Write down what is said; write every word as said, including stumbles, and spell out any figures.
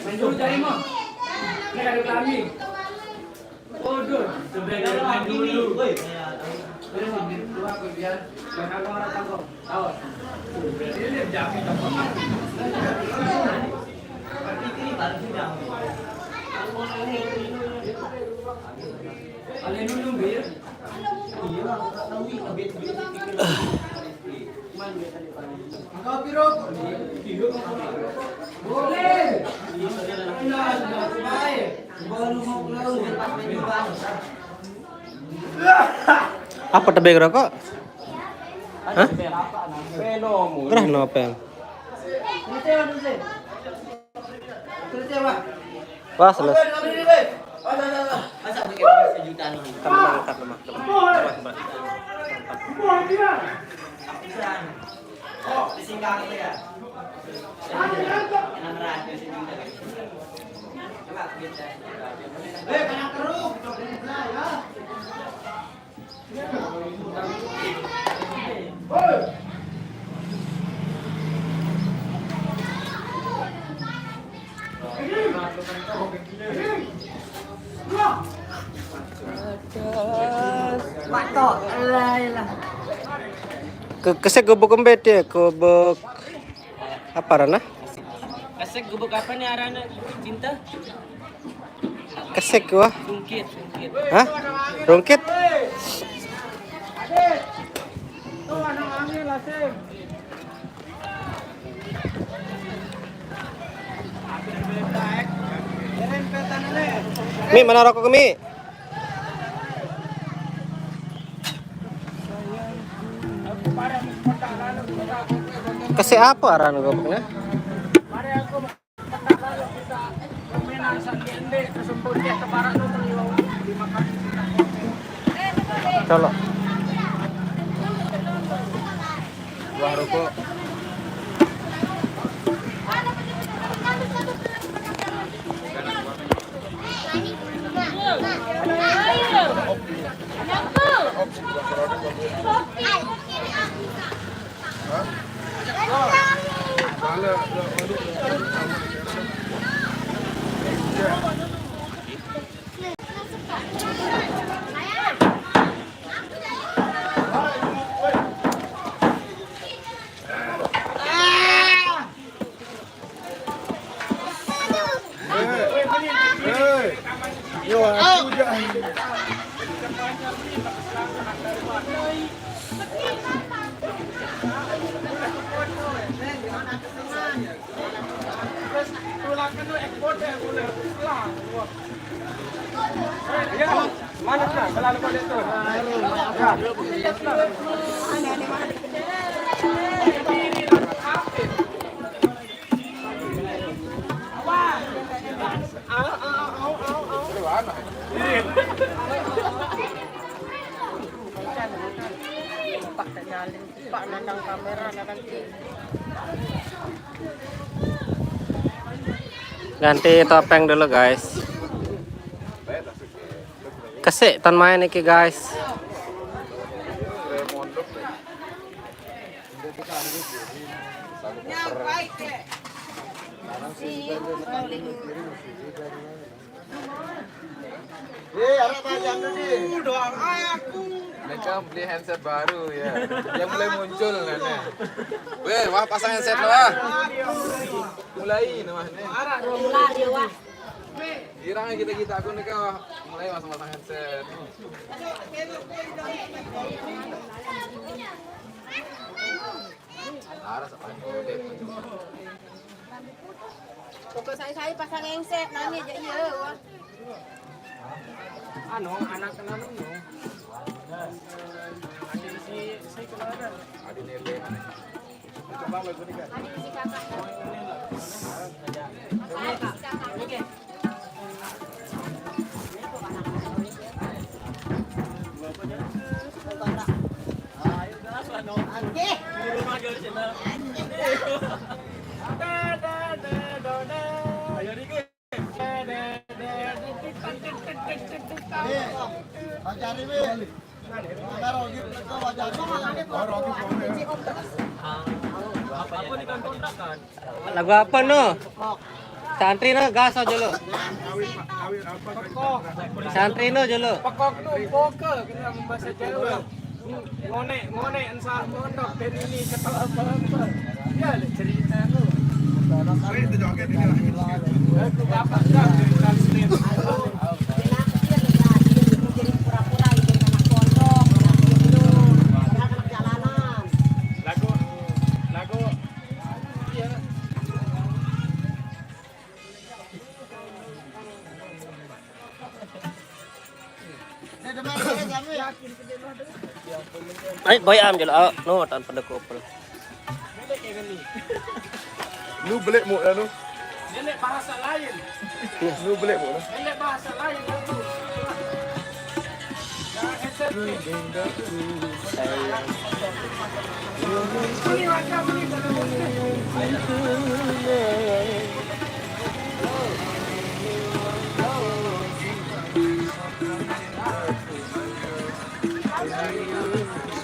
Main dulu cari mah. Ini ada kami. Waduh, sebenarnya main dulu. Woi. Terus dua aku biar. Jangan orang tangkap. Awas. Ini dia jamin. Ini baru sudah. Ada yang nunggu ya? Iya, nggak tahu, iya, nggak betul. Apa tebeng rokok? Hah? Gerah nopel. Wah, selesai. Masa pakai sejuta nih? Tenang, tenang, tenang. Tenang, tenang. Ke, kesek gubuk embet ya, gubuk apa arana? Kesek gubuk apa nih arana? Cinta? Kesek wah. Sungkit, sungkit. Hah? Rungkit? Mi, mana rokok, Mi? Kesek apa arana gubuknya? Colok. Buah rokok. Ganti topeng dulu, guys. Kesik tan main iki, guys. Mereka beli handset baru ya. Dia mulai muncul, Nenek. Weh, wah, pasang handset lo, ah. Mulai namanya. Mulai ya, wah. Girang kita, kita aku nih, kau mulai masang-masang handset. Pokok saya, saya pasang handset, nanya aja iya, wah. Anu, anak kenal lu. Ada si, si kenal ada. Ada nebe. Ada si kakak. Ada si kakak. Oke. Oke. Ayo, Riki. Lagu apa, no? Santri, no, gas aja lo. Santri, no, aja lo. Pekok, no, poke, kena bahasa Jawa. Ngonek, ngonek, ensah mondok, dan ini ketawa apa-apa. Ya, le cerita lu. Lagu apa, Kak? Translate. Lagu, lagu, iya. Ai, boy, am jelo, ah, no, tan pada kopel. Lu belik mu dah, lu. Nenek bahasa lain. Lu belik mu dah. Nenek bahasa lain, aku. Jangan headset. Ini macam ni, kalau